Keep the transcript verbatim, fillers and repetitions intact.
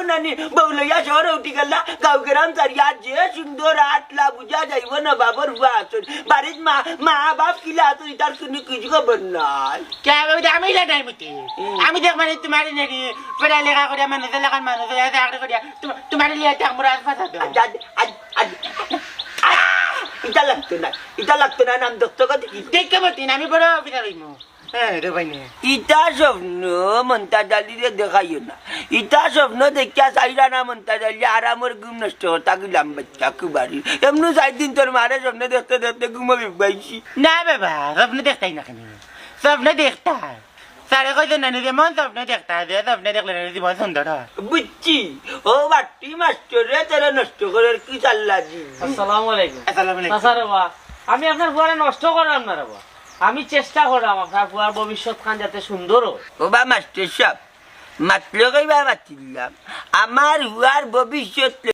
জানি বউ লইয়া শহরে উঠি গেলা, গাঁও গ্রাম ছাড়িয়া। যে সুন্দর আটলা, বুঝা যাইব না বাবার হুয়া আছইন। বাড়িত মা, মা বাপ কিলা আছইন, ইতার কুনু খোঁজ খবর নাই। কে, ওই যে আমি লেটার মতি। হুম। আমি দেখ মানে তোমার নেই, পড়া লেখা করিয়া মানুষ এলাকার মানুষ হইয়া চাকরি করিয়া তোমার, তোমার লিয়া থাক মোর আজ ফাঁসা দেও। আজ, আজ, আজ, আজ, আহ! ইটা লাগতো না, ইটা লাগতো না, নাম দত্তক দেখি। দেখতে পারতি না, আমি বড় অফিসার হইমু। হ্যাঁ রে ভাই নে। ইটা স্বপ্ন মন্তাজ আলীরে দেখাইও না। ইটা স্বপ্ন দেখিয়া চাইরা না মন্তাজ আলী, আরামর ঘুম নষ্ট করতা গেলাম বাচ্চা কুবারি। এমনু চার দিন তোর মারে স্বপ্ন দেখতে দেখতে ঘুমো বিবাইছি। না বাবা, স্বপ্ন দেখতাই না কেন? স্বপ্ন দেখতাই। স্যারে কইছে না নিজে মন স্বপ্ন দেখতা, যে স্বপ্ন দেখলে না জীবন সুন্দর হয়। বুঝছি। ও বাট্টি মাস্টর রে, তোরে নষ্ট করার কি চাল্লা দিন। আসসালামু আলাইকুম। আসসালামু আলাইকুম। চাচা রে বা, আমি আপনার ফুয়ারে নষ্ট করলাম না রে বা। আমি চেষ্টা করলাম আপনার ফুয়ার ভবিষ্যৎ খান যাতে সুন্দর হয়। ও বা মাস্টর সাহেব, মাতলো কইবা মাতিলাম। আমার ফুয়ার ভবিষ্যৎ